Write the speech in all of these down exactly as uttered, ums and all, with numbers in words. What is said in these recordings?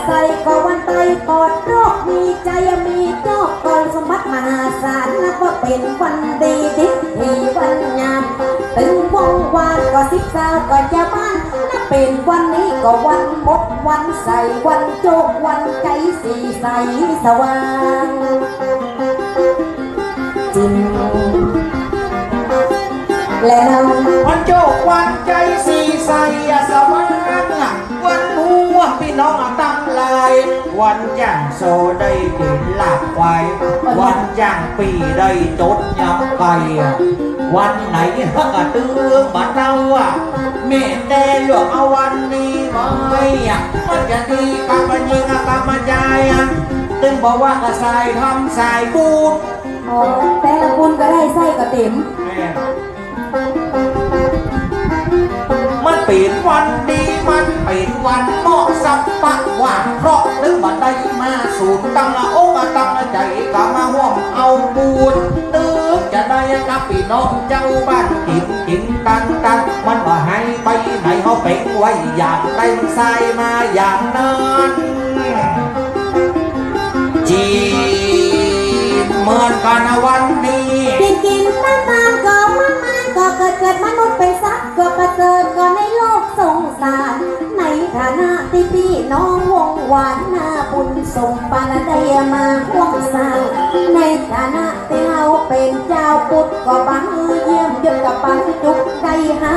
ใสก็วันต๋ายปลอดโรค มีชัยมีโจค ก็สมบัติมหาศาล นับว่าเป๋นวันดี ดีที่วันงาม ตึงวงวานก็สิบสาวก็จาวบ้าน นับเป๋นวันนี้ก็วันมดวันใส วันโจควันชัยสีใสสว่าง จริง และนำ วันโจควันชัยสีใสสว่าง วันหัวปี้น้องตังหลาย วันจ้างโซได้กิ๋นลาบควาย วันจ้างปี้ได้จดยำไก่ วันไหนฮักกะตื้อบ่าเต้า แม่แต่เลือกเอาวันนี้ไว้ มันจะดีกับมันยิ่งกับมันยาย ตึงบอกว่ากะสายธรรมสายบุญ อ๋อ แต่ละบุญก็ได้ไส้ก็เต๋ม แม่น มันเป๋นวันดี มันเป๋นวันเหมาะสัปปะวา เพราะตึงบ่ได้มาสูนตั้งอกตั้งใจ๋ ก็มาฮ่วมเอาบุญ ตึงจะได้กับปี้น้องจาวบ้านกิ๋นกิ๋นตันตัน มันบ่หายไปไหน เฮาเป๋งไว้อย่างใดมันสายมาอย่างนั้น จีบเหมือนกั๋นวันนี้ กิ๋นกิ๋นตันตันก็มันมัน ก็เกิดเกิดมนุษย์เป๋นสัตว์ก็ประเสริฐ ก็ในโลกสงสาร ในฐานะตี้ปี้น้องวงวานนาบุญสมปานได้มาฮ่วมสร้าง ในฐานะตี้เฮาเป๋นจาวพุทธ ก็บังเยี่ยมยศก็บังจุกได้เฮา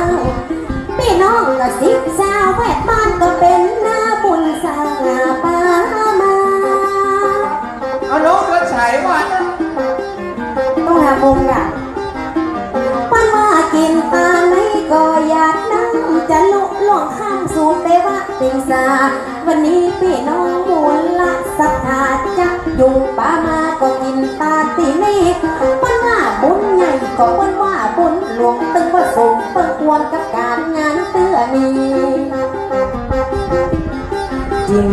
ปี้น้องก็สิบสาวแวดบ้าน ก็เป๋นนาบุญสร้างปามา เอาน้องก็ใส่ว่า ต้องหามุมอ่ะ เปิ้นว่ากิ๋นปาไหนก็อยากนั่ง จะลุล่วงข้ามสู่เตวะติงสา วันนี้ปี้น้องมูลศรัทธาจักอยู่ปามาก็กิ๋นปาตี้นี่ เปิ้นว่าบุญใหญ่ก็เปิ้นว่าบุญหลวง ตึงว่าสมเปิ้นควรกับก๋านงานเตื้อนี้ จริง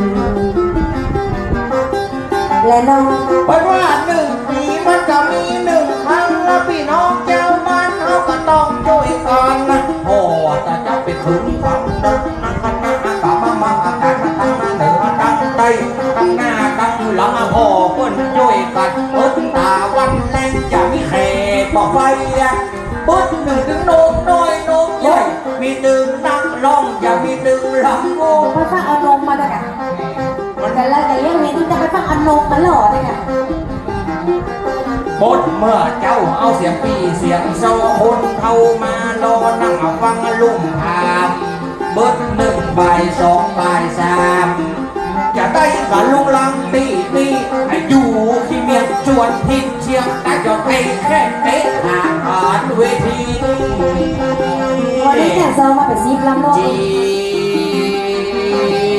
และน้อง เปิ้นว่าหนึ่งปี๋มันก็มีหนึ่งครั้ง แล้วปี้น้องจาวบ้านเฮาก็ต้องจ้วยกั๋นนะ โอ้ จะจะไปถึงครั้งนั้น นั่งกันนะ ตามมา มา ตามมา ตามมา เหนือ ตางใต้ ตางหน้า ตางหลัง พ่อเปิ้นจ้วยกั๋น เปิ้นต๋าวันแลงจะมีแขกบ่ไฟอะ เปิ้นนึ่งตึงนมน้อยนมใหญ่ มีตึงนักร้อง จะมีตึงลำวง ไปฟังเอานมมาด้วยกัน แต่ละแต่เรื่องนี้จะไปฟังเอานมมาหล่อด้วยกัน บดเมื่อเจ้าเอาเสียงปี้เสียงซอคนเฒ่ามาลอนั่งฟังลุ่มถาม เบิดนึ่งบ่ายสองบ่ายสาม จะได้กับลุงลังตี้นี่ อยู่ตี้เมียงชวนพิษเชียงตาจอดไอ้แค่เตะหาผ่านเวที วันนี้เนี่ยซองมาเป็นสิบลำเนาะ จี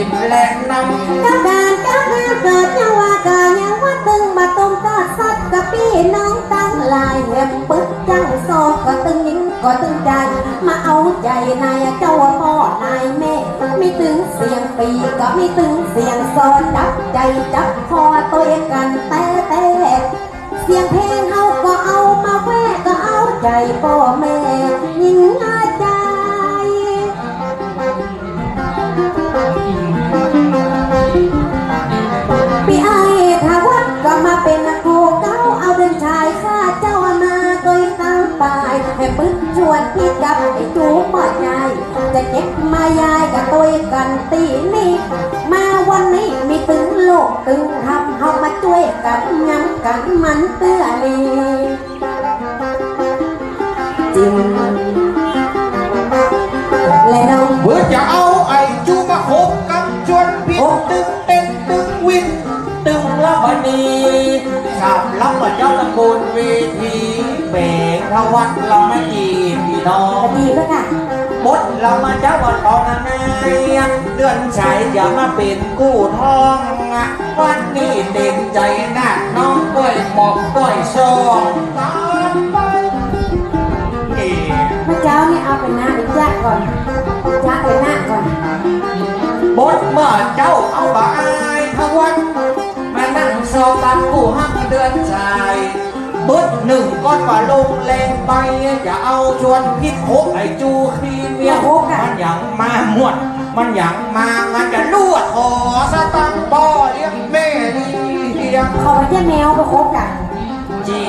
บและนำ เจ้าการเจ้าการเกิดยังว่าเกิดยังว่าตึงบ่ตรงกับสัตว์กับปี้น้องตังหลาย แหมปึกจังซอก็ตึงยินก็ตึงใจ๋ มาเอาใจ๋นายเจ้าพ่อนายแม่ มีตึงเสียงปี้ก็มีตึงเสียงซอ จับใจ๋จับคอตวยกั๋นแต๊ๆ เสียงเพลงเฮาก็เอามาแว่ ก็เอาใจ๋ป้อแม่ยิ่งอาใจ๋ ปี้อ้ายทวัฒน์ก็มาเป๋นคู่เก๊า เอาเดือนชายข้าเจ้ามาตวยตังป๋าย แหมปึกชวนพิษกับไอ้จู๋ป้อใจ๋ จะเก็บมายายก็ตวยกั๋นตี้นี่ มาวันนี้มีตึงโลกตึงธรรม เฮามาจ้วยกั๋นยำกั๋นมันเตื้อนี้ จริง และน้อง เปิ้นจะเอาไอ้จู๋มาคบกับชวนพิษ โอ้ ตึงเต้นตึงวินตึงละวันนี้ สามลำมาเจ้าตะโกนเวที แป๋งทวัฒน์ลำมาจีบปี้น้อง ดีเปิ้นค่ะ บดลำมาเจ้าวันตองนาย เดือนชายจะมาเป๋นกู้ทอง วันนี้เต๋มใจ๋นัก น้องก้อยหมอบก้อยซอง เอ๊ะ เมื่อเจ้านี่เอาไปนะ จ๊ะก่อน จ๊ะไปนะก่อน บดเมื่อเจ้าเอาบ่าอ้ายทวัฒน์ มานั่งซอกับกู้ฮักเดือนชาย เบิดนึ่งก้อนว่าลงแรงไป จะเอาชวนพิษคบไอ้จู๋ขี้เมีย คบอะ มันยังมาม่วน มันหยังมา มันจะลวดขอสตังค์ป้อเลี้ยงแม่เลี้ยง เขาว่าจะแมวไปคบกัน จี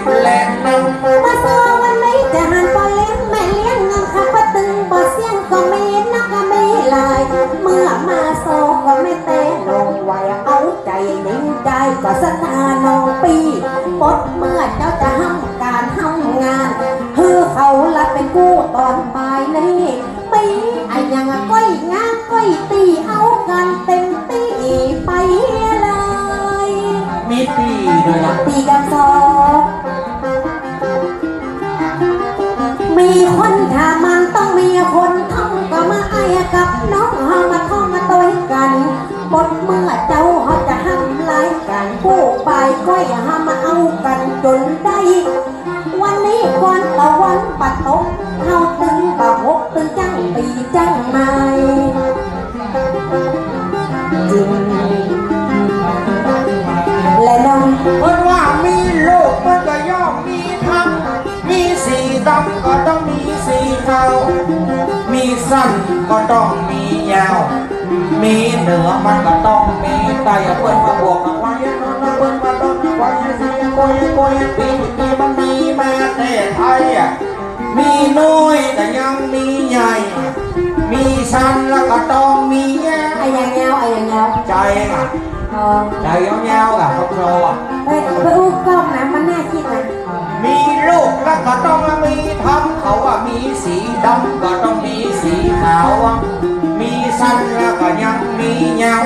บและนำ มาซอวันนี้จะหันป้อเลี้ยงแม่เลี้ยง เงินคำบ่ตึงบ่เสี้ยงก็มีนักก็มีหลาย เมื่อมาซอก็มีแต่น้องไหว เอาใจ๋หนึ่งได้ก็สถาน้องปี้ ปดเมื่อเจ้าจะห้ำก๋านห้ำงาน หื้อเขาละเป๋นกู้ต๋อนบ่ายนี้ มีอะหยังอะก้อยง้างก้อยตี้ เอากั๋นเต๋มตี้ไปเลย มีตี้ด้วยนะ ตี้กำซอ มีคนถ้ามันต้องมีคนท่อง ก็มาอ้ายกับน้องเฮามาท่องมาตวยกั๋น ปดเมื่อเจ้าเฮาจะห้ำลายกั๋น กู้บ่ายก้อยเฮามาเอากั๋นจ๋นได้ วันนี้ก่อนตะวันบ่ตก เฮาตึงบ่หก ตึงจั้งปี๋จั้งใหม่ จิ๋ง และน้อง เปิ้นว่ามีลูกมันก็ย่อมมีธรรม มีสีดำก็ต้องมีสีขาว มีสั้นก็ต้องมียาว มีเหนือมันก็ต้องมีใต้ เปิ้นมาบวกกับไว้ เปิ้นมาลดไว้ สีโกยโกยปี๋ ปี๋มันมีมาแต่ไทยอะ มีน้อยก็ยังมีใหญ่ มีสั้นแล้วก็ต้องมียาว อะหยังยาว อะหยังยาว ใจ๋อะ อ๋อ ใจ๋ยาวๆ อะ ครับ เฮ้ย ไปอู้กล้องนะ มันน่าคิดนะ มีลูกแล้วก็ต้องมีธรรม เขาว่ามีสีดำก็ต้องมีสีขาว มีสั้นแล้วก็ยังมียาว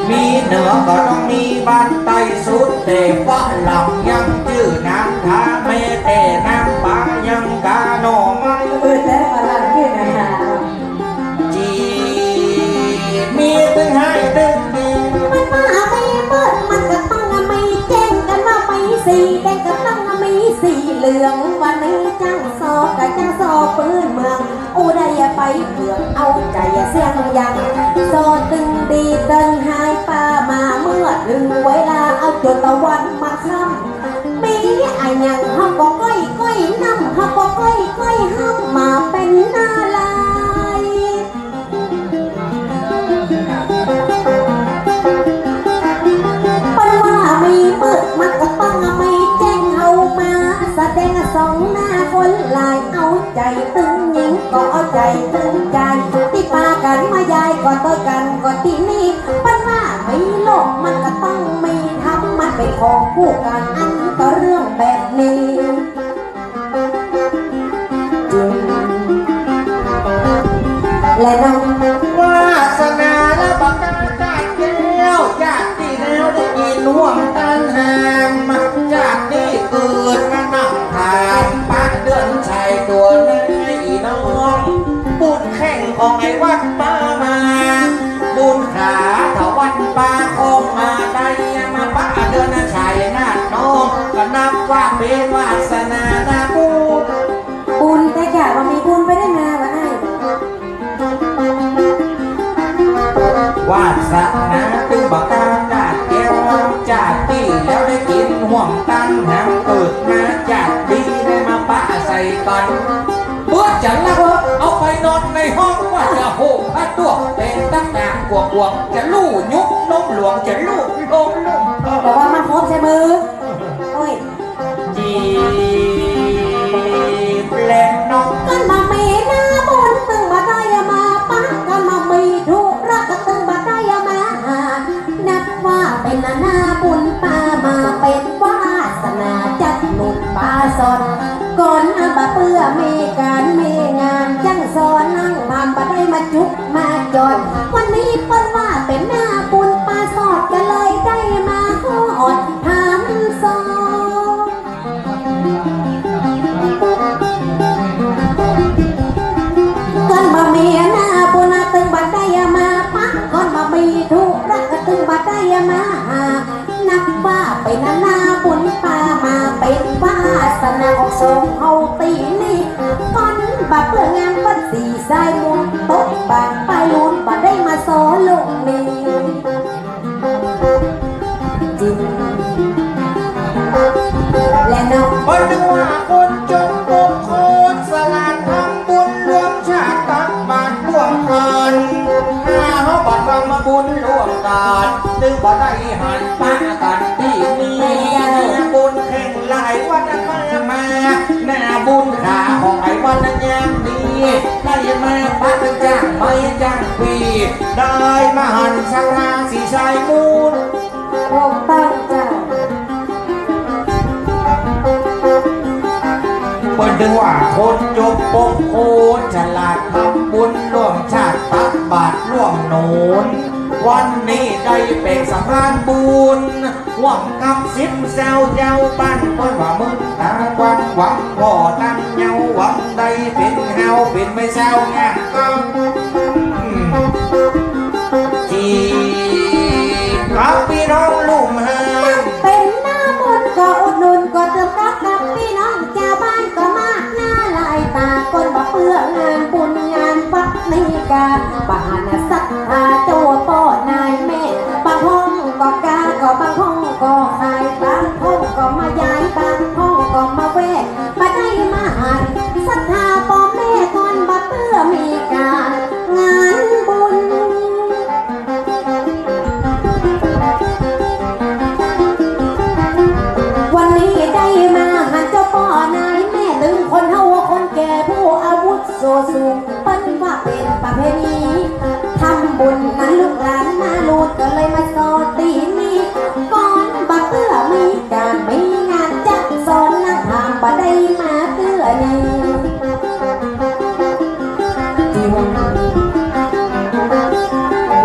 มีเหนือก็ต้องมีบ้านใต้สุด แต่ฝรั่งยังจื้อนางทา แม้แต่นางปายังกาหน่อไม้ เออ แต่ฝรั่งจื้อนางทา จีมีตึงไห้ตึงดี มันว่ามีมืดมันก็ต้องมีแจ้ง กันว่ามีสีแดงก็ต้องมีสีเหลือง วันนี้จั้งซอก็จั้งซอปื้นเมือง อู้ได้ไปเกือบเอาใจ๋เสี้ยงยัง ซอตึงดีตึงไฮปามา เมื่อเถิงเวลาเอาจ๋นตะวันมาค่ำ มีอะหยังเฮาก็ก้อยก้อยนำ เฮาก็ก้อยก้อยห้ำมาเป๋นหน้าลาย เปิ้นว่ามีมืดมันก็ต้องมีแจ้ง เฮามาแสดงส่องหน้าคนหลาย เอาใจ๋ตึงญิงก็เอาใจ๋ตึงจาย ตี้ปากั๋นมายายก็ตวยกั๋นก็ตี้นี่ เปิ้นว่ามีโลกมันก็ต้องมีธรรม มันเป๋นของคู่กั๋น อันก็เรื่องแบบนี้ และน้อง วาสนาละบ่กล้าจาดแก้ว จาดตี้แล้วได้กิ๋นห่วงตันหาม จาดตี้เกิดมานั่งถาม ปะเดือนชัยตั๋วในน้อง บุญแข่งของไอ้วัดป่ามา บุญขาถ้าวัดป่าคงมาได้ มาปะเดือนชัยนาดน้อง ก็นับว่าเป๋นวาสนานาบุญ บุญแต่กะว่ามีบุญไปได้มาบ่ได้ วาสนาตึงบ่กล้าจาดแก้ว จาดตี้แล้วได้กิ๋นห่วงตันหาม เกิดมาจาดตี้ได้มาปะใส่กั๋น เปื้อจะลักเอาไปนอนในห้อง ว่าจะโหมผ้าตั้ว เป๋นตั๊กตางกวางๆ จะลู่ยุกนมหลวง จะลู่ลมลุ่ม แต่ว่ามาครบใช่มือ โอ้ย จีบแลน้อง กันบ่มีหน้าบุญตึงบ่ได้มาปะ กันบ่มีธุระก็ตึงบ่ได้มาหา นับว่าเป๋นหน้าบุญปามา เป๋นวาสนาจักหนุนปาสอน ก่อนบ่เปื้อมีก๋านมีงาน จั้งซอนั่งพามบ่ได้มาจุกมาจอน วันนี้เปิ้นว่าเป๋นหน้าบุญปาสอด ก็เลยได้มาฮอดพามซอ ก่อนบ่มีหน้าบุญตึงบ่ได้มาปะ ก่อนบ่มีธุระก็ตึงบ่ได้มาหา นับว่าเป๋นหน้าบุญปามา เป๋นวาสนาของสองเฮาตี้นี่ ก่อนบ่เปื้องามปัดสีสายม่วง ตกบางปลายลูน บ่ได้มาซอโลกนี้ จิ๋ง และน้อง เปิ้นนึกว่าคนจน คนสลาด ทำบุญรวมชาติตัง ได้มาปัดจ้างไม้จ้างปี ได้มาหันสาราสีสายมูล ถูกต้องเจ้า เปิ้นถึงว่าคนจบปก คนฉลาดทำบุญร่วมชาติตักบาตรร่วมโหน วันนี้ได้เป๋นสะพานบุญ ร่วมกับสิบเศร้าเจ้าบ้าน เปิ้นว่ามึนตากว้างหวัง ผ่อตั้งเยาว์หวังได้เป๋นฮาวเป๋นแม่เศร้างามก็ อืม จีกับปี้น้องลุ่มฮาน เป๋นหน้าบุญก็อุดหนุนก็เติมกักกับปี้น้องจาวบ้านก็มากหน้าหลายต๋า คนบ่เปื้องานบุญงานวัดนี้กา บ่หันศรัทธาเจ้าป้อนายแม่ บางห้องก็กา ก็บางห้องก็ขาย บางห้องก็มาย้าย บางห้องก็มาแวะ บ่ได้มาหันศรัทธาป้อแม่ก่อน บ่เปื้อมีก๋านงานบุญ วันนี้ได้มาหันเจ้าป้อนายแม่ ตึงคนเฒ่าคนแก่ผู้อาวุโสสูง เปิ้นว่าเป๋นประเพณี ทำบุญนั้นลูกหลานมาลูดก็เลยมาสอดตี้นี่ ก่อนบ่เปื้อมีก๋านมีงานจะสอนนักธรรมบ่ได้มาเตื้อนี้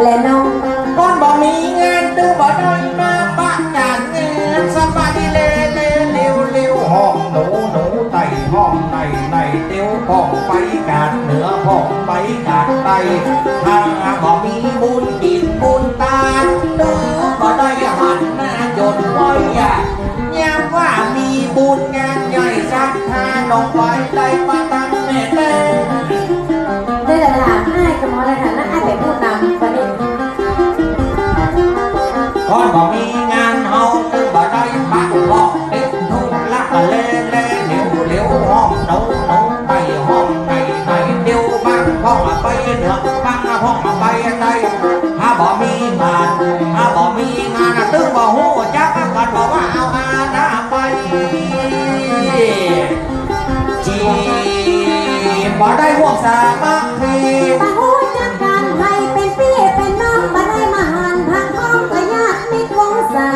และน้อง ก่อนบ่มีงานตึงบ่ได้มาปะก๋านงาน สบายดีเลเลเร็วเร็ว ห้องหนูหนูไต่ห้องในใน เตียวพ่องไปก๋านเหนือพ่องไปก๋านใต้ ถ้าบ่มีบุญกิ๋นบุญตาน ตึงบ่ได้หันหน้ายนต์ไหว้อะ ยามว่ามีบุญงานใหญ่ศรัทธาน้องไหว้ได้มาตังแม่แต๊ ได้ละถามอ้ายก็หมอเลยค่ะนะ อ้ายเป๋นผู้นำวันนี้ ก่อนบ่มีงานเฮาตึงบ่ได้ปะ เพราะติดธุระเลเลเร็วเร็ว ห้องหนูหนูไต่ห้องในใน เตียวบางพ่องไปเหนือบางพ่องไปใต้ ถ้าบ่มีงาน ถ้าบ่มีงานตึงบ่ฮู้จักกั๋น บ่ว่าเอาอาหน้าไป จีบ่ได้ร่วมสามัคคี บ่ฮู้จักกั๋นใผเป๋นปี้เป๋นน้อง บ่ได้มาหันทางพ้องกับญาติมิตรวงศา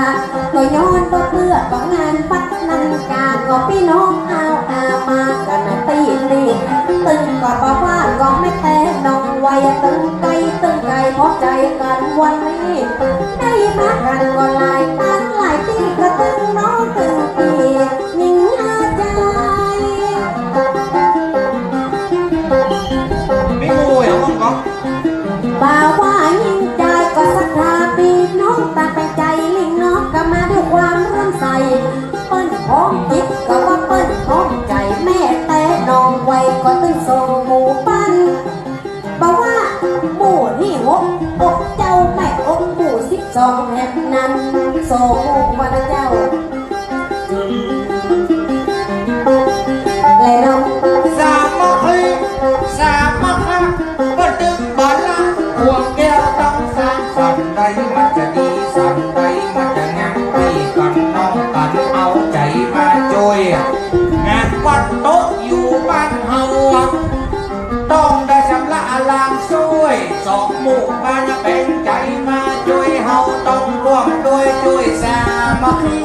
ก็ย้อนบ่เปื้อก็งานวัดนั้นกา ก็ปี้น้องเอาอามากั๋นตี้นี่ ตึงก็บ่ว่าก็แม่แต๊น้องไหว้ ตึงไกลตึงไกลพอใจ๋กั๋นวันนี้ ได้มากั๋นก็หลายตังหลายตี้ ก็ตึงน้องตึงปี้ ยิ่งหาใจ๋ มีหมู่เหรอ ของ บ่าว่ายิ่งใจ๋ก็ศรัทธาปี้น้อง ตางเป๋นใจ๋ลิงน้องก็มาด้วยความเลื่อมใส เปิ้นพร้อมจิตก็ว่าเปิ้นพร้อมใจ๋ แม่แต๊น้องไหว้ก็ตึงส่งหมู่ปัน บ่าว่าหมู่ตี้หก อกเจ้าแม่อกหมู่สิบสองแห่งนั้น ส่งหมู่ปันเจ้า และน้อง สามัคคี สามัคคี บ่ตึงบ่ละ ห่วงแก้วต้องสร้างสรรค์ใด มันจะดีสรรค์ใด มันจะงาม ปี้กั๋นน้องกั๋นเอาใจ๋มาจ้วย งานวัดโต๊ะอยู่บ้านเฮา ต้องได้ชำระล้างซ่วย สองหมู่บ้านเป๋นใจ๋มาจ้วย เฮาต้องร่วมด้วยจ้วยสามัคคี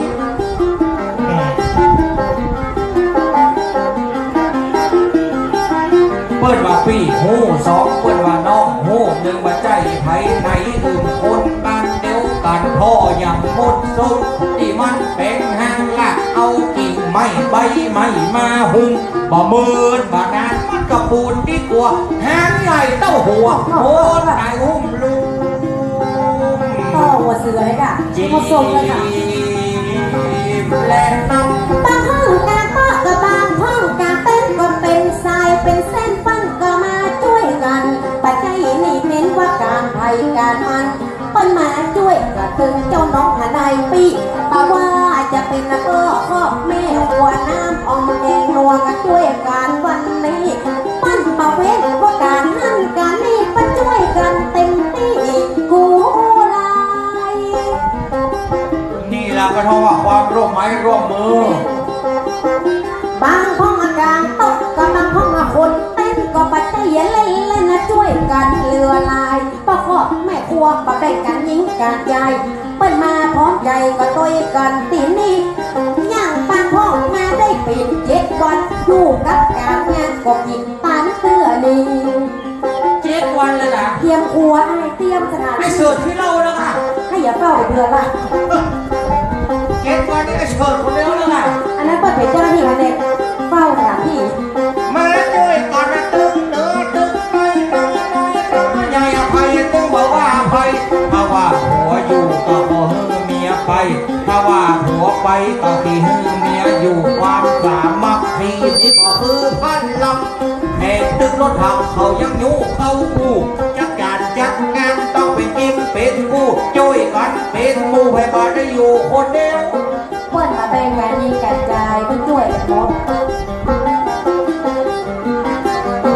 เปิ้นว่าปี้ฮู้สอง เปิ้นว่าน้องฮู้หนึ่ง บ่ใจ้ใผไหน อื่นคนบ้านเดียวกั๋น พ่อยังหมดสุด ตี้มันเป๋นห้างลากเอากิ่งไม้ใบไม้มาหุ้ม บ่เมินบ่นานมันก็ปูนดีกว่า หางใหญ่เต้าหัว โอ้ย ต๋ายอุ้มลูก ต่อหัวเสือเลยค่ะ จีบ มาส่งเลยค่ะ และน้ำ บางห้องกาเปาะก็บางห้องกาเต็นก็เป๋นสายเป๋นเส้น เปิ้นก็มาจ้วยกั๋น บ่ใจ้นี่เน้นว่าก๋านใผก๋านมัน เปิ้นมาจ้วยก็ตึงเจ้าน้องหานายปี้ บ่าว่าจะเป๋นพ่อคอกแม่หัวน้ำอ่อมแกงนัวก็จ้วยกั๋นวันนี้ เปิ้นบ่เว้นว่าก๋านนั้นก๋านนี้ เปิ้นจ้วยกั๋นเต็มตี้กู้หลาย นี่ละก็เท่าว่าความร่วมไม้ร่วมมือ บางห้องก๋านโต๊ะก็บางห้องคนเต็นก็บ่ เจือหลาย ป้อครอบแม่ครัว บ่แบ่งก๋านญิงก๋านจาย เปิ้นมาพร้อมใจ๋ก็ตวยกั๋นตี้นี่ ย่างปางพ่องมาได้เป๋นเจ็ดวัน อยู่กับก๋านงานก็กิ๋นตานเตื้อนี่ เจ็ดวันเลยเหรอ เตรียมครัวอ้าย เตรียมสถานตี้ ไอ้เสิร์ชตี้เล่าแล้วค่ะ หื้อ อย่าเฝ้าไปเดือนละ เจ็ดวันนี่ไอ้เสิร์ชคนเดียวแล้วค่ะ อันนั้นเปิ้นเป๋นเจ้าหน้าตี้พะเนจร เฝ้าสถานตี้ มาจ้วยกั๋นนะ ตึงเต๋อตึงไป ตึงไป ตึงไป ใหญ่อภัย ตึงบ่ว่าอภัย ถ้าว่าผัวอยู่ก็บ่หื้อเมียไป ถ้าว่าผัวไปก็สิหื้อเมียอยู่ ความสามัคคีนี่ก็คือพลัง แขกตึกรถถังเขายังยู้เข้าอู้ จัดก๋านจัดงานต้องเป๋นกิ๋งเป๋นกู้ จ้วยกั๋นเป๋นหมู่ ใผบ่ได้อยู่คนเดียว เปิ้นบ่แบ่งก๋านญิงก๋านจาย เปิ้นจ้วยกั๋นหมด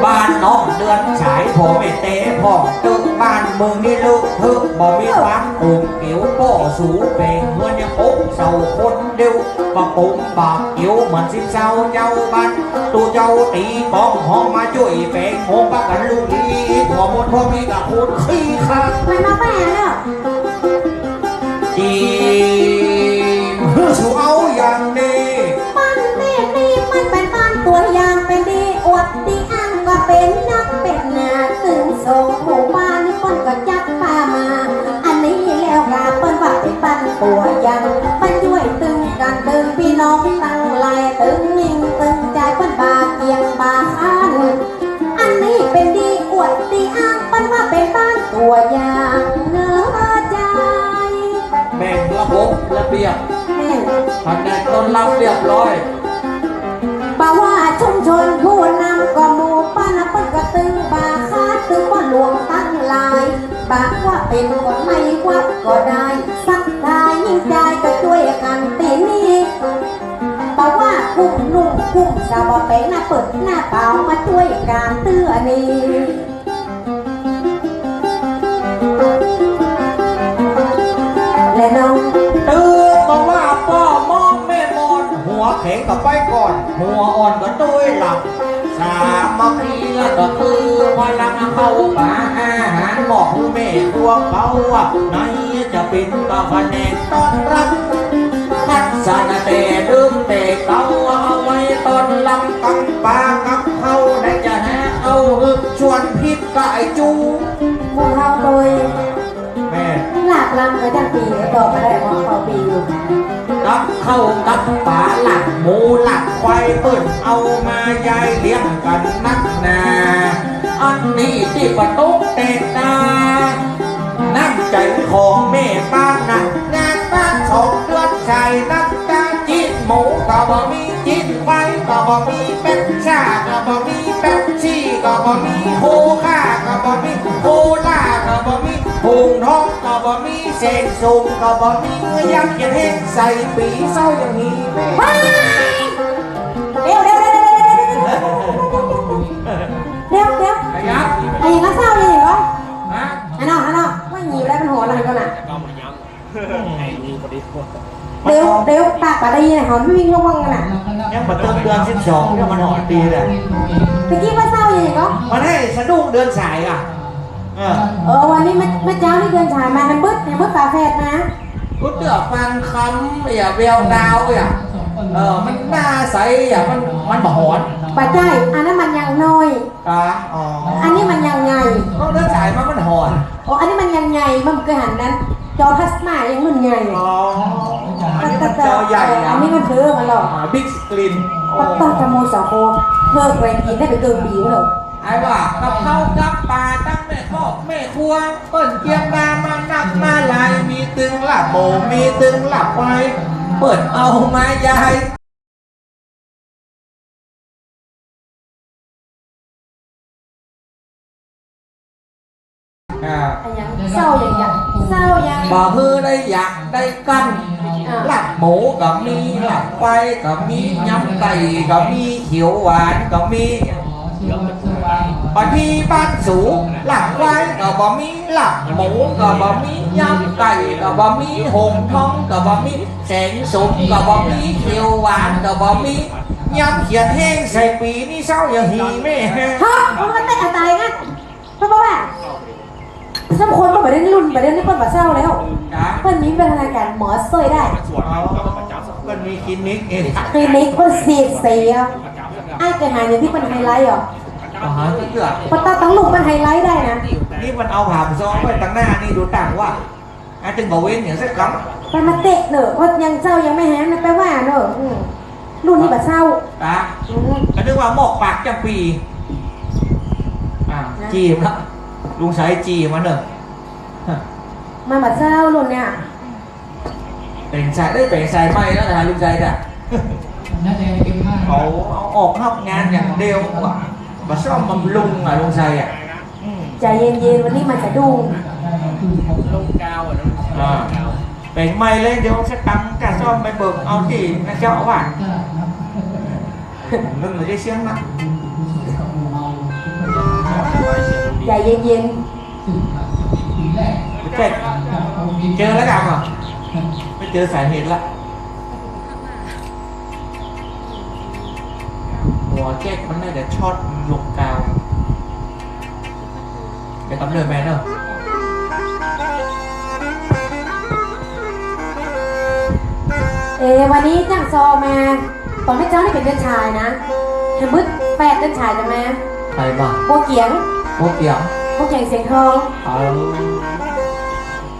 บ้านน้องเดือนฉาย พ่อแม่แต๊พ่อง ตึงบ้านเมืองนี่เลอะเทอะ บ่มีความกลมเกลียว ป้อสูแป๋งเฮือนยังปงเสาคนเดียว บ่ปงบ่าเกลียวเหมือนสิบสาวเจ้าบ้าน ตุ๊เจ้าตี๋ก้องฮ้องมาจ้วยแป๋งโฮง ปากั๋นลุกลี้ทั่วหมด เพราะมีแต่คนขี้คลาด มันมาแป๋งเนาะ จีบ หื้อสูเอาอย่างนี้ บ้านตี้นี่มันเป๋นบ้านตั๋วอย่าง เป๋นตี้อวดตี้อ้าง ก็เป๋นนักเป๋นหนา ตึงสองหมู่บ้านนี่เปิ้นก็จับปามา อันนี้แล้วกาเปิ้นว่าเป๋นบ้านตั๋วอย่าง เปิ้นจ้วยตึงกั๋น ตึงปี้น้องตังหลาย ตึงญิงตึงจาย เปิ้นบ่เกียจบ่ค้าน อันนี้เป๋นตี้อวดตี้อ้าง เปิ้นว่าเป๋นบ้านตั๋วอย่างเน่อจาย แบ่งระบบระเบียบ แม่น ผนกต้อนรับเรียบร้อย บ่ว่าชุมชนผู้นำก็หมู่บ้านนะ เปิ้นก็ตึงบ่ขาด ตึงป้อหลวงตังหลาย บ่ว่าเป๋นก๋อนในวัดก็ได้ ศรัทธาญิงจายก็จ้วยกั๋นตี้นี่ บ่ว่ากุ้มนุ่งกุ้มสาว บ่แป๋งหน้าเปิดหน้าเป๋า มาจ้วยกั๋นเตื้อนี่ และน้อง ตึงบ่ว่าป้อมองแม่มอน หัวแข็งก็ไปก่อน หัวอ่อนก็ตวยหลัง สามัคคีก็คือพลัง เข้าป๋าอาหารหม้อหื้อแม่ครัวเป๋า ไหนจะเป๋นก็ผนกต้อนรับ คัดสรรแต่เดิมแต่เก่า เอาไว้ต้อนรับกับป๋ากับข้าว ได้จะหาเอาหื้อชวนพิษกับไอ้จู หมู่เฮาโตย แม่ ลาบลำก็จั้งปี๋ ต่อมาได้หม้อข้าวปี๋อยู่ กับข้าวกับป๋า ลาบหมูลาบควาย เปิ้นเอามายายเลี้ยงกั๋นนักหนา อันนี้ตี้ปะตุ๊กแตกตา น้ำใจ๋ของแม่บ้านนะ งานบ้านสองเดือนใส่น้ำตา จิ๊ดหมูก็บ่มี จิ๊ดควายก็บ่มี เป๊ปซ่าก็บ่มี เป๊ปซี่ก็บ่มี โคค่าก็บ่มี โคล่าก็บ่มี หงส์ทองก็บ่มี แสงส้มก็บ่มี ยำเขียดแห้งใส่ปี๋ เศร้าอย่างนี้แม่ ว้าย เดี๋ยว เดี๋ยว เดี๋ยว เดี๋ยว ขยับ ไอ้หยังก็เศร้าอย่างนี้วะ ฮะ ไอ้น้อง ไอ้น้อง ไม่หนีบแล้ว มันหัวอะไรกันน่ะ เดี๋ยว เดี๋ยว ปากปาได้ยิน หอมวิ่งว่องๆ กันน่ะ ยังบ่เติมเดือนสิบสอง ยังมันหอมปี๋เลย ตะกี้ว่าเศร้าอย่างนี้ก็ มันให้สะดุ้งเดือนฉายอ่ะ เออ เออ วันนี้เมื่อ เมื่อเจ๊านี่เดือนฉายมา แฮมเบิร์ต แฮมเบิร์ตฝาแฝดมา กูเตื้อฟังคำอย่าแววดาวอย่า เออ มันหน้าใสอย่า มัน มันบ่หอน บ่ใจ้ อันนั้นมันยังน้อย อ่ะ อ๋อ อันนี้มันยังใหญ่ ก็เดือนฉายมามันหอน โอ้ อันนี้มันยังใหญ่ มันบ่เกยหันนั้น จอพลาสมายังมันใหญ่ อ๋อ อันนี้มันจอใหญ่ เออ อ่ะ อันนี้มันเบลอมันหรอก อ่า บิ๊กสกรีน ปะต๊อด จมูกสองโค เพิ่งไปกิ๋นได้ไปเกินปี๋แล้ว ไอ้ว่ากับข้าวกับป๋าตั้งแม่ครอบแม่ครัว เปิ้นเกียมมา มานักมาหลาย มีตึงลาบหมู มีตึงลาบควาย เปิ้นเอามายาย อ่า อะหยัง เศร้าอย่าง อย่าง เศร้าอย่าง บ่หื้อได้อยากได้กั้น อ่า ลาบหมูก็มี ลาบควายก็มี ยำไก่ก็มี เขียวหวานก็มี บางทีบ้านสูง ลาบควายก็บ่มี ลาบหมูก็บ่มี ยำไก่ก็บ่มี หงส์ทองก็บ่มี แสงส้มก็บ่มี เขียวหวานก็บ่มี ยำเขียดแห้งใส่ปี๋ นี่เศร้าอย่างนี้แม่ ฮะ มันก็เต้นตายนะ เพราะว่า สองคนก็บ่ได้รุ่น บ่ได้นี่เปิ้นบ่าเศร้าแล้ว จ้ะ เปิ้นมีวิวัฒนาการหมอซ่วยได้ อ๋อ เปิ้นมีคลินิกเอง คลินิกเปิ้นสีดสีเอา อ้ายเกยหันอย่างตี้เปิ้นไฮไลท์อ่ะ อ๋อฮะ เปิ้นตัดตังลุ่มเปิ้นไฮไลท์ได้นะ นี่มันเอาผามซองไว้ตังหน้านี่ดูต่างว่า อาจจะบ่เว้นอย่างสักคำ ไปมาเตะเนอะ ว่ายังเจ้ายังไม่แห้งนะ ไปว่าเนอะ อืม รุ่นนี้บ่าเศร้า ตา อืม ก็นึกว่าหมอกปากจังปี อ่า นะ จี้มละ ลุงสายจี้มาเนอะ มันบ่าเศร้ารุ่นเนี่ย เป๋นสาย เอ้ย เป๋นสายใหม่แล้วนะลุงสายจ้ะ เขาเอาออกนอกงานอย่างเดียวอะ บ่าซ่อมบำรุงอะลุงสายอะ อืม ใจเย็นๆ วันนี้มันสะดุ้ง ลงกาวอะนะ อ่า เป๋นใหม่เลย เดี๋ยวจะตังค่าซ่อมไปเบิกเอาตี้นะเจ้าอาวาส ผมนึกเลยได้เสียงนะ ใจเย็นๆ เจ๊ก เจอแล้วกันเหรอ ไม่เจอสาเหตุละ หัวเจ๊กมันน่าจะช็อตลงกาว เดี๋ยวกำเนิดแม่เนอะ เอ วันนี้จ้างซอมา ต๋อนแม่เจ๊านี่เป๋นเดือนฉายนะ เห็นมึดแปดเดือนฉายกันมา ใครบ้าง บัวเกียง บัวเกียง บัวเกียงเสียงทอง เออ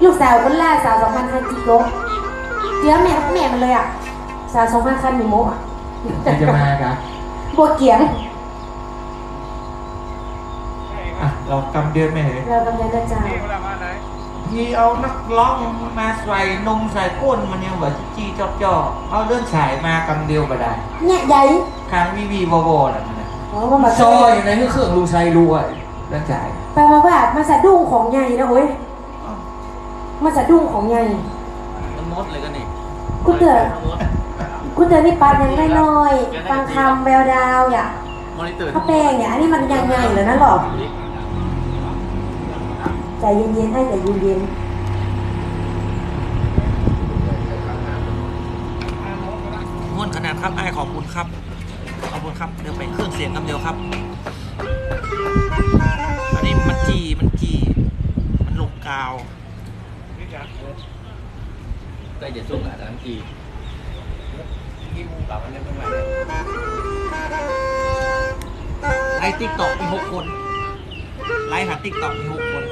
ลูกสาวคนล่า สาวสองพันคันกิโล เจื้อแม่ แม่มันเลยอะ สาวสองพันคันมีโมอะ ใครจะมาครับ บัวเกียง อ่ะ รอกำเดียวแม่เหย รอกำเดียวนะเจ้า ตี้เอานักฮ้องมาใส่นมใส่ก้นมันยังว่าจี้จอกๆ เอาเดือนฉายมากำเดียวบ่ได้ เนี่ยใหญ่ คางวีวีวอวอน่ะมันน่ะ อ๋อ มันบ่า ซออยู่ในเครื่องลุงชัยรู้อะ เดือนฉาย แป๋นว่ามันสะดุ้งของใหญ่นะเฮ้ย อ้าว มันสะดุ้งของใหญ่ มันมดเลยก็นี่ กูเตือน มันมด กูเตือนนี่ปานยังน้อยๆ ฟังคำแววดาวอย่า มอนิเตอร์ ข้าวแป้งเนี่ย อันนี้มันยังใหญ่แล้วนะหรอ ใจเย็นๆ อ้ายใจเย็นๆ ม่วนขนาดครับ อ้ายขอบคุณครับ ขอบคุณครับ เดี๋ยวไปเครื่องเสียงกำเดียวครับ อันนี้มันจี้ มันจี้ มันลงกาว ใกล้จะสุกอ่ะ น้ำจีน ไลฟ์ติ๊กต็อกมีหกคน ไลฟ์หาติ๊กต็อกมีหกคน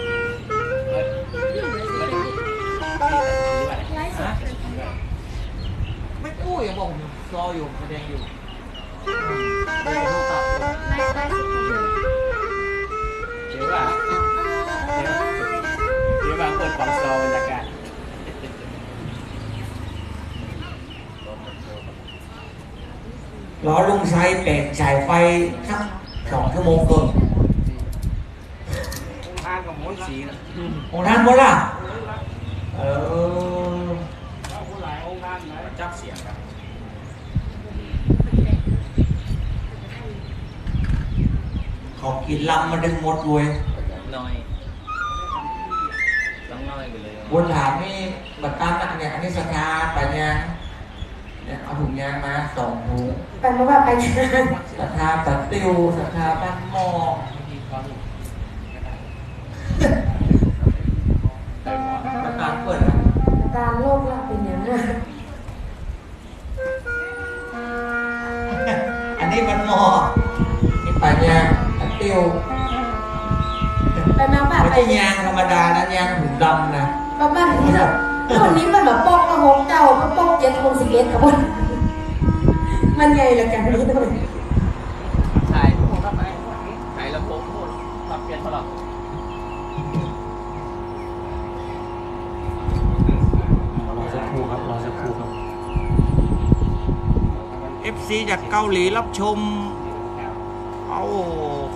ฮะ ไม่อู้ ยังบอกผมรออยู่ แสดงอยู่ เดี๋ยวว่า เดี๋ยวว่าเปิดของโชว์บรรยากาศ รอลุงชัยเป๋นสายไฟสักสองชั่วโมงเกิน องค์ท่านก็หมดละ องค์ท่านหมดละ เออ จับเสียงครับ เขากิ๋นลำมาดึงหมดเว้ย น้อย ต้องน้อยไปเลย บนถามนี่บัดตันน่ะเนี่ย อันนี้ศรัทธาไปยัง เนี่ย เอาถุงยางมาสองถุง แป๋นว่าไปยัง ศรัทธาตัดติ้ว ศรัทธาบ้านหม้อ ประธานเปิ้นอะ ประธานโลกละเป๋นหยังอะ อันนี้มันหม้อ นี่ป๋ายาง อันเตี้ยว ไปมาป่ะ ไม่ใช่ยางธรรมดานะ ยางถุงดำนะ ประมาณนี้นะ รุ่นนี้มันแบบปอกละหกเก้า มันปอกเจ็ด หกสิบเอ็ด ครับ มันใหญ่เหลือเกินนี่ด้วย ถ่าย ถ่ายลำโพงโน่น ปรับเปลี่ยนตลอด รอสักครู่ครับ รอสักครู่ครับ เอฟซี จากเกาหลีรับชม เอ้า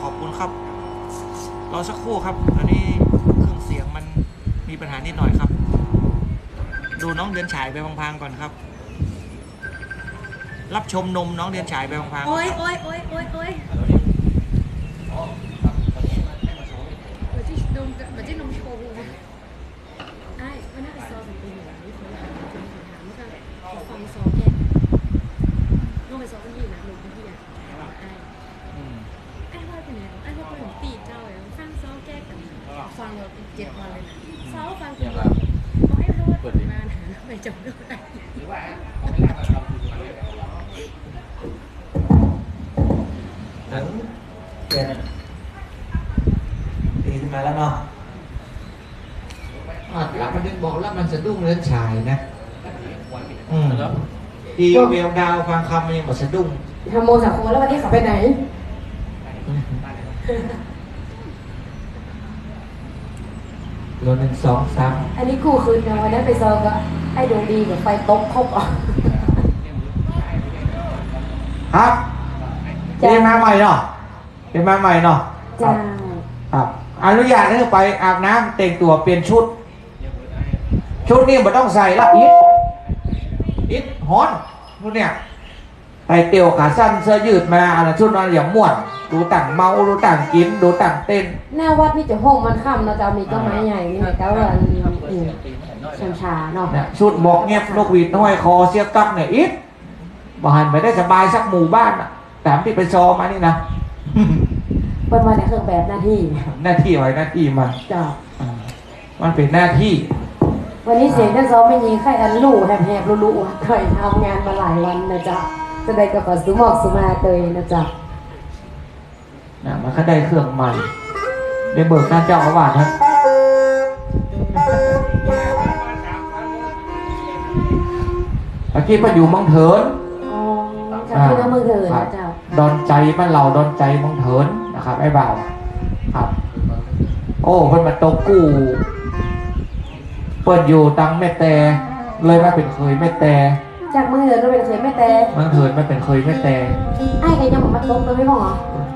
ขอบคุณครับ รอสักครู่ครับ อันนี้เครื่องเสียงมันมีปัญหานิดหน่อยครับ ดูน้องเดือนฉายไปพลางๆก่อนครับ รับชมนมน้องเดือนฉายไปพลางๆก่อนครับ โอ๊ย โอ๊ย โอ๊ย โอ๊ย โอ๊ย เดี๋ยวที่นม เดี๋ยวที่นมโชว์ อ้าย มันน่าจะซอสองปีอยู่แล้ว นี่เขาถาม เขาถามเมื่อกี้ เขาฟังซอแกะ ลงไปซอพื้นที่นะ ลงพื้นที่อะ อ้าย อืม อ้ายว่าเป๋นไง อ้ายว่าเป๋นปีเจ้าอะ ฟังซอแกะกัน ฟังแล้วเจ็ดวันเลย ตีขึ้นมาแล้วเนาะ อ่ะ แล้วมันถึงบอกแล้วมันสะดุ้งเรือนฉายนะ อืม อีแววดาวฟางคำมันยังบ่สะดุ้ง ทำโมสามคนแล้ววันนี้เขาไปไหน โลหนึ่งสองสาม อันนี้กู้คืนนะ วันนั้นไปซอยก็ไอ้ดวงดีกับไฟตกครบอ่ะ ครับ เจ้า เตรียมมาใหม่เนาะ เตรียมมาใหม่เนาะ เจ้า ครับ อนุญาตหื้อไปอาบน้ำแต่งตั๋วเปลี่ยนชุด ชุดนี้บ่ต้องใส่ละ อิด อิดฮ้อน ชุดเนี่ย ใส่เตียวขาสั้นเสื้อยืดมา อันนั้นชุดนั้นอย่างม่วน ดูต่างเมา ดูต่างกิ๋น ดูต่างเต้น หน้าวัดนี่จะห้องมันค่ำนะเจ้า มีต้นไม้ใหญ่นี่นะเจ้า อ่า วันนี้ อืม ชันชาเนาะ เนี่ย ชุดหมวกเง็บ นกหวีดห้อยคอ เสื้อกั๊กเนี่ย อิด บ่หันไปได้สบายสักหมู่บ้านอะ ต๋ามตี้ไปซอมานี่นะ เปิ้นว่าในเครื่องแบบหน้าที่ หน้าที่ไว้หน้าที่มา เจ้า อ่า มันเป๋นหน้าตี้ วันนี้เสียงท่านซ้อมไม่มีใครอันลู่แหบๆลู่ๆ เคยทำงานมาหลายวันนะเจ้า จะได้ก็ขอสุมอกสุมาเตยนะเจ้า นะ มันก็ได้เครื่องใหม่ ได้เบิกท่านเจ้าอาวาสฮะ เมื่อกี้มันอยู่เมืองเถิน อ๋อ จากที่นั่นเมืองเถินนะเจ้า ครับ ดอนใจ๋บ้านเฮา ดอนใจ๋เมืองเถินนะครับ ไอ้บ่าว ครับ โอ้ เปิ้นมาตกกู้ เปิ้นอยู่ตังแม่แต เลยมาเป๋นเขยแม่แต จากเมืองเถินมาเป๋นเขยแม่แต เมืองเถินมาเป๋นเขยแม่แต ไอ้ก็ยังบ่มาตกตังไม่พ้องเหรอ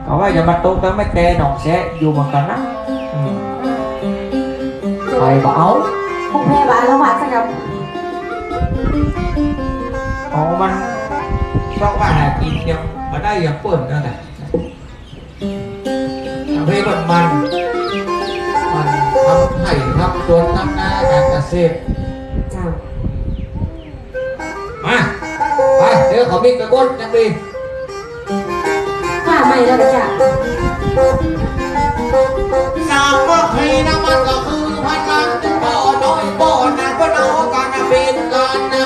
ก็ว่าอย่ามาตกตังแม่แตหนองแซะ อยู่เหมือนกั๋นนะ อืม ไปบ่เอา พวกแม่บ่อาละวาดสักกำ อ๋อ มัน เพราะว่าหากิ๋นยังบ่ได้อย่างเปิ้นนั่นแหละ ทำให้มันมัน มันทำไร่ทำสวนทำนาการเกษตร เจ้า มา ไป เดี๋ยวเขามีกระบวนจังดี ว่าใหม่แล้วจ้ะ สามัคคีนะมันก็คือพลัง บ่น้อยบ่หนา บ่เอากันนะ เป๋นกันนะ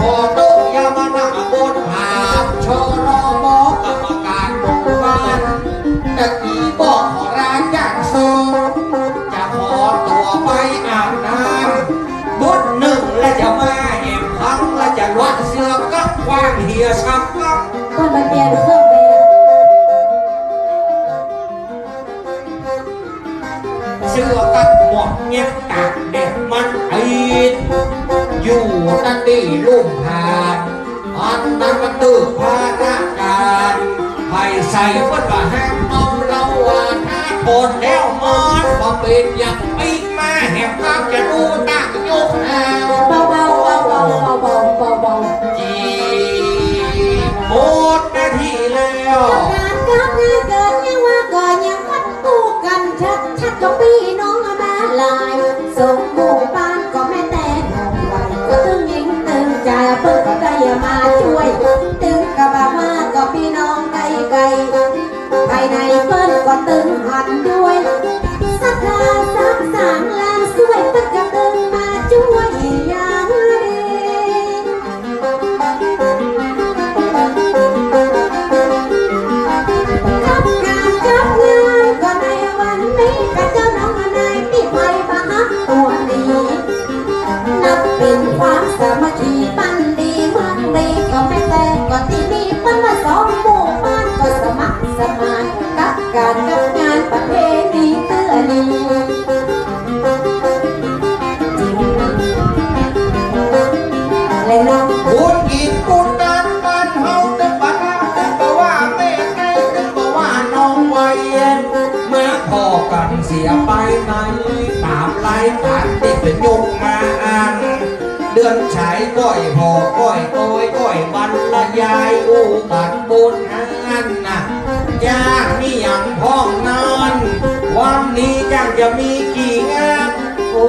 ขอโต้ษยามนะ บนหาบ ชรม กรรมการหมู่บ้าน ตะกี้บอกขอลาจากโซ จะขอตั๋วไปอาบน้ำ บทหนึ่งแล้วจะมาแหมครั้ง แล้วจะลวดเสื้อกับกว้างเหียชักกับ เปิ้นไปเปลี่ยนเครื่องแบบ เสื้อกับหมวกเง็บตากแดดมันติด อยู่ตันตี้ลุ่มหาด อันนั้นมันตึกพระราชการ ใผใส่เปิ้นว่าห้ามเมาเหล้าว่าถ้าทนแล้วมันบ่เป๋นหยัง ปิ๊กมาแหมครับจะดูตั้งยกหา เบาๆ เบาๆ เบาๆ เบาๆ เบาๆ จีบ หมดหน้าตี้แล้ว การกับงานเกิดยังว่าก่อนยังวัด กู้กันชัดชัด ก็ปี้น้องมาหลาย ส่งหมู่บ้านก็แม่แต่หนองไหว ก็ตึงหญิงตึงจาย เปิ้นก็ได้มาจ้วย ตึงกะบ่ามาก็ปี้น้องไกลๆ ภายในเปิ้นก็ตึงหันด้วย ศรัทธาสร้างสางลาช่วย เปิ้นก็ตึงมาจ้วยอย่างดี กับการกับงานก็ในวันนี้ กับเจ้าน้องนายตี้ไปมาฮับตั๋วนี้ นับเป๋นความสามัคคีปันดี เมืองดีก็แม่แต่ก็ตี้นี่ เปิ้นว่าสองหมู่บ้านก็สมัครสมาน กับการกับงานประเพณีเตื้อนี้ แหล่งน้ำ บุญกิ๋นบุญตานบ้านเฮาตึงบ่า ตึงบ่าว่าแม่ไก่ ตึงบ่าว่าน้องไหว มาพ้อกั๋นเสียไปใน ต๋ามรายก๋านตี้เปิ้นยกมาอั้น เดือนฉายก้อย พ่อก้อย โอยก้อย บรรยายอู้กั๋นบนหั้นนะ จ้า มีหยังพ่องนั้น วันนี้จ้างจะมีกี่งาน โอ้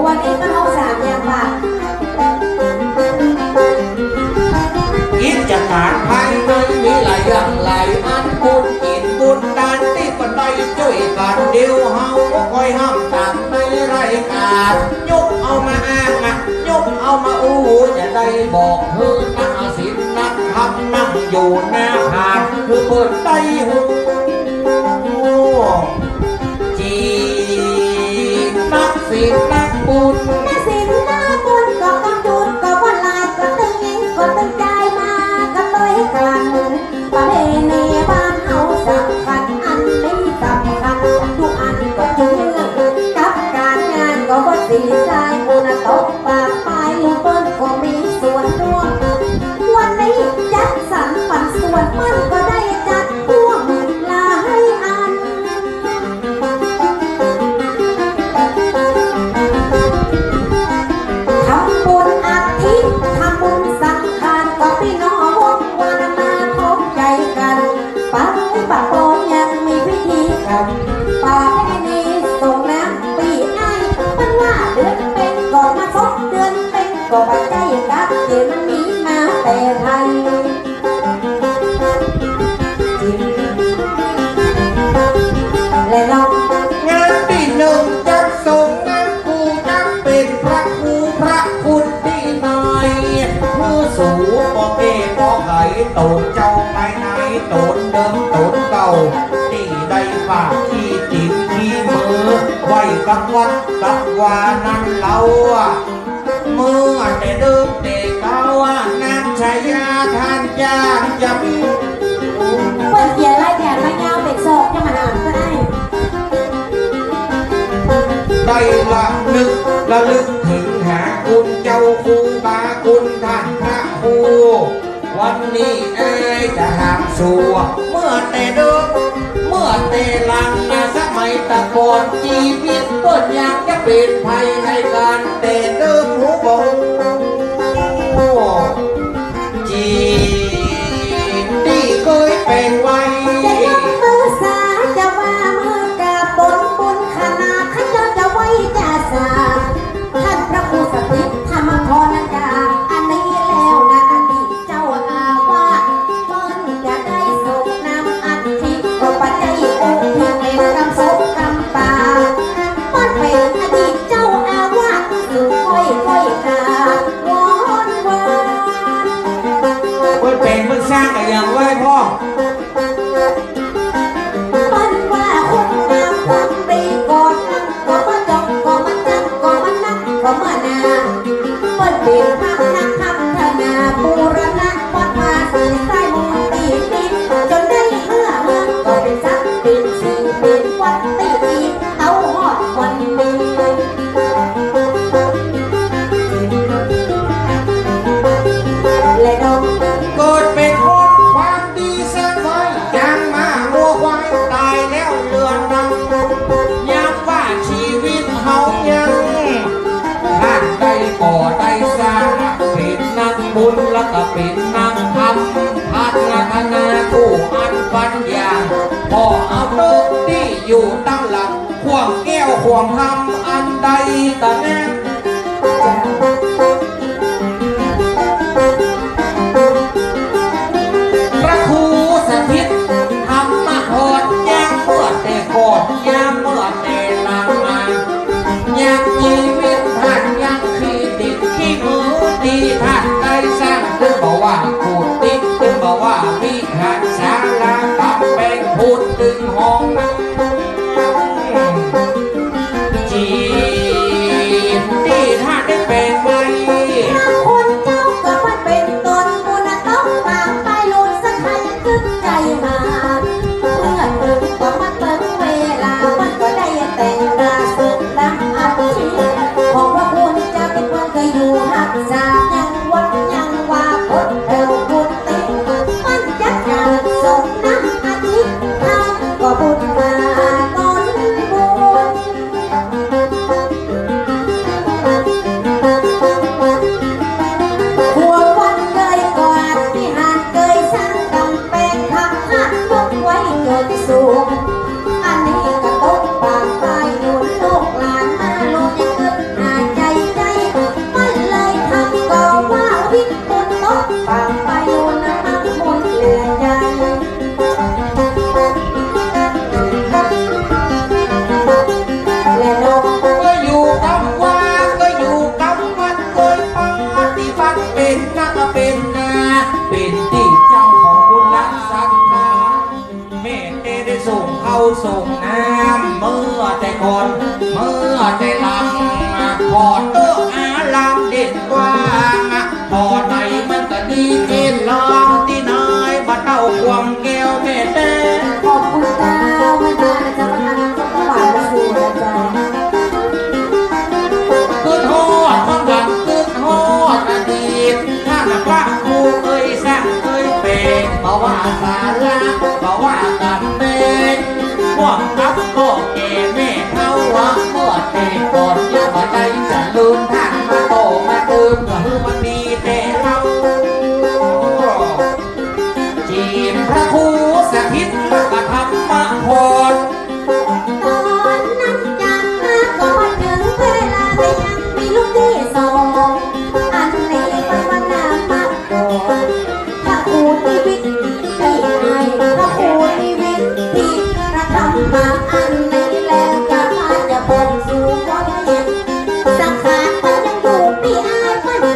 วันนี้มันเอาสามอย่างบ่า กิจก๋านภายในมีหลายอย่างหลายอัน บุญกิ๋นบุญตานตี้เปิ้นได้จ้วยกั๋น เดี๋ยวเฮาก็ค่อยห้ามต๋ามในรายก๋าน ยกเอามาอ้างอะ ยกเอามาอู้ จะได้บอกหื้อนักศิลนักธรรมนั่งอยู่หน้าพาน หื้อเปิ้นได้ฮู้ ต๋นเจ้าไปไหน ต๋นเดิมต๋นเก่า ตี้ได้ฝากขี้ตี๋นขี้มือ ไว้กังวัดกังวานั้นเล่า เมื่อแต่เดิมแต่เก่า นางชายาต้านจ้างจำ เปิ้นเขียนลายแขนมายาวเป๋นศอกจะมาหาใคร ได้ระลึก ระลึกเถิงหาคุณเจ้าครูบาคุณต้านพระครู วันนี้เอ้ยจะถามสัว เมื่อแต่เดิม เมื่อแต่หลังนะ สมัยตะก่อนจีวิตเปิ้นยังจะเป๋นไพในก๋านแต่เดิม ฮู้บ่ จีตี้เกยเป๋นไว้ จะยกมือสา จะว่ามือกราบป๋นบุญขนาด ข้าเจ้าจะไหว้จะสา ต้านพระครูสถิตธรรมธรกา อันนี้แล้วนะ อดีตเจ้าอาวาส เปิ้นจะได้สกน้ำอัฐิ ก็บ่ใจ้อุทิศเป๋นกำสกกำปา เปิ้นเป๋นอดีตเจ้าอาวาส ต้องค่อยๆ กราบวอนวาน เปิ้นเป๋นเปิ้นสร้างอะหยังไว้พ่อ เปิ้นว่าคุณงามความดี ก่อสร้างก็บ่จบ ก็บ่จำ ก็บ่นับ ก็บ่นา เปิ้นเป๋นพระนักพัฒนาบูรณะวัดวาสีสายมูลตี้นี้ จ๋นได้เฮือเฮือนก็เป๋นสัก เป๋นสิ่ง เป๋นวัดตี้ดี เต้าฮอดวันนี้ และดอก เกิดเป๋นคนความดีสร้างไว้ ยังมางัวควายต๋ายแล้วเหลือหนึ่ง ย้ำว่าจีวิตเฮายัง ต้านได้ก่อได้สร้าง เป๋นนักบุญแล้วก็เป๋นนักธรรม พัฒนาผู้อันปัญญา พอเอาเต๊อะตี้อยู่ตังหลัง ข่วงแก้วข่วงธรรมอันใดตะแน่ พระครูสถิตธรรมธร ยามเมื่อแต่ก่อน ยามเมื่อแต่หลังมา ยังจีวิตต้านยังขี้ตี๋นขี้มือตี้ต้านได้สร้าง ตึงบ่ว่ากุฏิ ตึงบ่ว่าวิหารศาลา ก๋ำแปงพุทธ ตึงห้องน้ำ จีตี้ต้านได้แป๋งไว้ พระคุณเจ้าก็บ่เป๋นต๋น บุญต้องปางไปลุนสักใครกึ๊ดใจ๋หา เมื่อเถิงก็มาเถิงเวลา มันก็ได้แต่งราสกน้ำอัฐิ ของพระคุณเจ้าตี้เปิ้นก็อยู่ฮักษายังวัดยังวา คดแถวกุฏิ มันจัดงานสกน้ำอัฐิ เฮาก็บุญมาต๋นบุญ ครัววัดเกยก่อ วิหารเกยสร้าง ก๋ำแปงพระธาตุยกไว้จ๋นสูง อันนี้ก็ตกปางไปอยู่ ลูกหลานมาลุนกึ๊ดหาใจ๋ใจ๋ มันเลยทำก็ว่าวิทย์บุญตกปางไปอยู่ น้ำมันบุญเหลือใจ๋ และดอก ก็อยู่กำวา ก็อยู่กำวัด เกยปฏิบัติเป๋นนักเป๋นนา เป๋นตี้เจ้าของบุญรักศรัทธา แม่เตได้ส่งข้าวส่งน้ำ เมื่อแต่ก่อน เมื่อแต่หลัง ขอเต๊อะอารามเด่นกว้าง ต๋อนไหนมันก็ดีเอ็นลอง ตี้นายบ่เต้าความแก้วแม่เต ขอบคุณเจ้า แม่เตนะเจ้า ประทานน้ำส้มถวายพระครูนะเจ้า กึ๊ดฮอดความหลัง กึ๊ดฮอดอดีต ต้านพระครูเกยสร้างเกยแป๋ง บ่ว่าศาลา บ่ว่าก๋ำแปง พวกกับก็แก่แม่เฒ่าว่า เมื่อแต่ก่อนยังบ่ได้จะลืม ต้านมาต่อมาเติม ก็คือมันดีแต่เล่า จีนพระครูสถิตพระธรรมพร ต๋อนนั้นจากมาก็มาเถิงเวลา แต่ยังมีลูกตี้สอง อันนี้ไปวันหน้ามาก่อน พระครูนิวิตตี้อ้าย พระครูนิวิตตี้พระธรรมมา อันนี้แลจะมาจะบอกสู่คนเห็น สังขารมันยังอยู่ตี้อ้าย มัน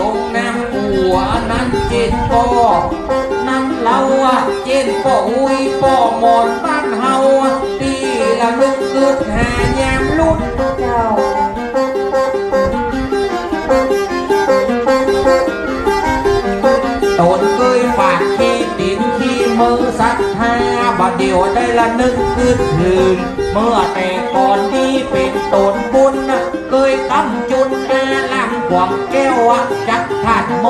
องค์นางกั๋วนั้นเจ้นป้อ นั้นเล่าอะ เจ้นป้ออุ๊ยป้อหมอนบ้านเฮาอะ ตี้ระลึกกึ๊ดหายามรุ่น เจ้า ต๋นเกยฝากขี้ตี๋นขี้มือศรัทธา บ่าเดี่ยวได้ระลึกกึ๊ดเถิง เมื่อแต่ก่อนนี้เป๋นต๋นบุญนะ เกยกำจุนอาลามขวางแก้วอะ จักท่านม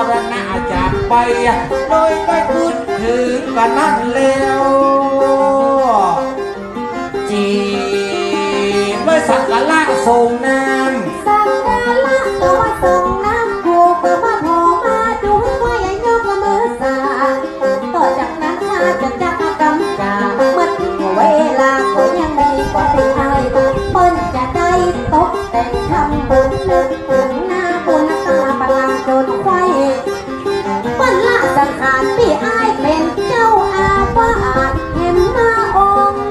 รณะจากไปอะ เลยได้กึ๊ดเถิงกั๋นนั้นแล้ว จีบไว้สักการะส่งน้ำ สักการะก็ว่าส่งน้ำ กูก็มาผ่อมาดู ว่าอย่ายกมือสา ต่อจากนั้นข้าจะจักกำจ๋า เมื่อถึงเวลาก็ยังมีกว่าตี้อ้าย เปิ้นจะได้ตกแต่งทำบุญ นึกถึงหน้าบุญตาประหลาดโดนไขว้ เปิ้นละสังขารตี้อ้ายเป๋นเจ้าอาวาสแหมมาองค์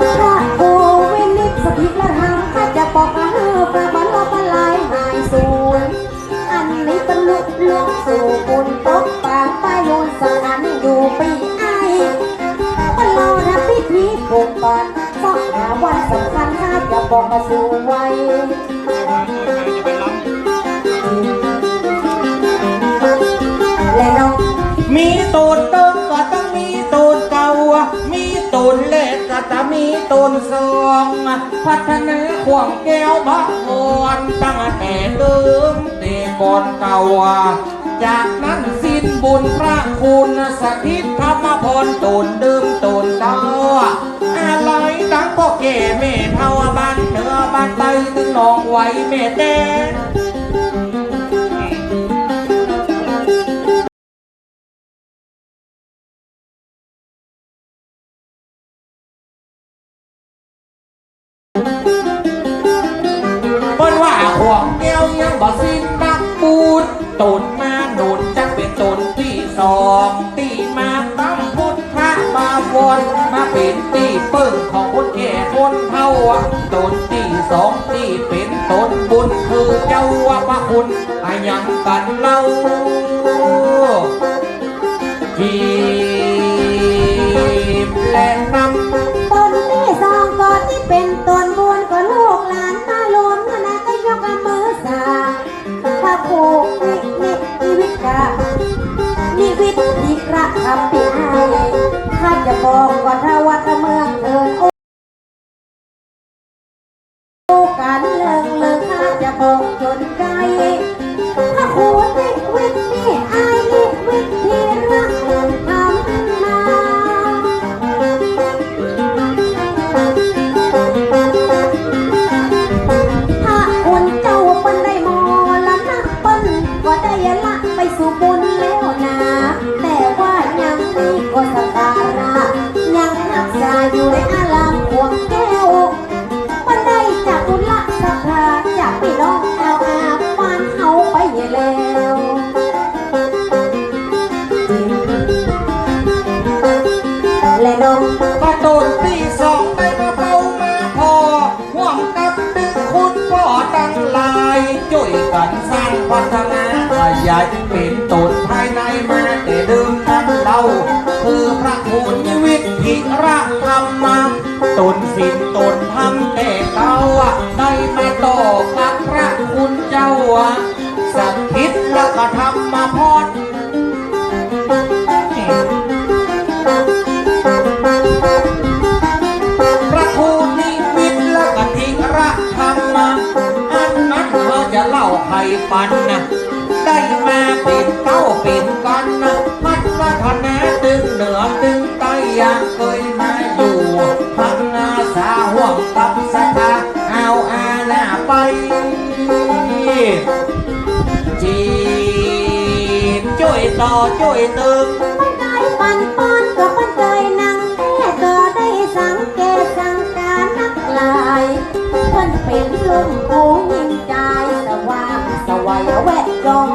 พระครูวินิจสถิรธรรม ข้าจะบอกหื้อพระบรมลายหายสูญ อันนี้บรรลุล่วงสู่บุญตกปางไปลุนสังอันอยู่ปีไอ บรรลุรับพิธีปลูกป่าน สักหาวันสำคัญข้าจะบอกมาสู่ไว้ และน้อง มีต๋นเดิมก็ต้องมีต๋นเก่า มีต๋นแรกก็ต้องมีต๋นสอง พัฒนาขวางแก้วบะวอนตั้งแต่เดิมแต่ก่อนเก่า จากนั้นสิ้นบุญพระคุณสถิตธรรมพรต๋นเดิมต๋นเก่า อาลัยตังป้อแก่แม่เฒ่าบ้านเหนือบ้านใต้ตึงน้องไหวแม่แต๊ เปิ้นว่าขวางแก้วยังบ่สิ้นนักบุญ ต๋นมาโน่นจักเป๋นต๋นตี้สอง ตี้มาตั้งพุทธบาวร มาเป๋นตี้เปิ้งของคนแก่คนเฒ่า ต๋นตี้สองตี้เป๋นต๋นบุญ คือเจ้าว่าพระคุณอะหยังกั๋นเล่า จีบและนำ ต๋นตี้สองก็ตี้เป๋นต๋นบุญ ก็ลูกหลานมาลวมคณะก็ยกมือสา พระครูนิมิตนิวิทกะ นิวิทธิระคำปีไอ ข้าจะบอกก่อนถ้าวัดเมืองเถิน โอ้ กันเลิงเลิงข้าจะบอกจนได้ พระครูนิวิทนี่ไอนิวิทธิระคำมา พระคุณเจ้าเปิ้นได้มรณะ เปิ้นก็ได้ละไปสู่บุญแล้วนา แต่ว่ายังมีก็สักการะ ยังฮักษาอยู่ในอารามขวางแก้ว เปิ้นได้จากบุญละศรัทธาจากปี้น้องชาวอาบ้านเฮาไปแล้ว และน้อง ก็ต๋นตี้สองได้มาเฝ้ามาผ่อ ฮ่วมกับตึงคุณป้อตังหลาย จ้วยกั๋นสร้างพัฒนาขยาย เป๋นต๋นภายในมาแต่เดิมนั้นเล่า คือพระครูนิวิทธิระคำมา ต๋นศีลต๋นธรรมแต่เก่าอะ ได้มาต่อกับพระคุณเจ้าอะ สถิตแล้วก็ธรรมพร พระครูนิมิตและกฐิระธรรมะ อันนั้นเฮาจะเล่าไขปันนะ ได้มาเป๋นเก้าเป๋นกั๋นนะ พัฒนาตึงเหนือตึงใต้ ยังเกยมาอยู่ พังงาสาฮ่วมกับศรัทธา เอาอาณาไป จีนจ้วยต่อจ้วยเติม เปิ้นได้ปันปอนก็เปิ้นเกยนั่งแต๊ก็ได้สังเกตสังกานักหลาย เปิ้นเป๋นลุงผู้ยิ่งใหญ่สว่างไสวแวดล้อม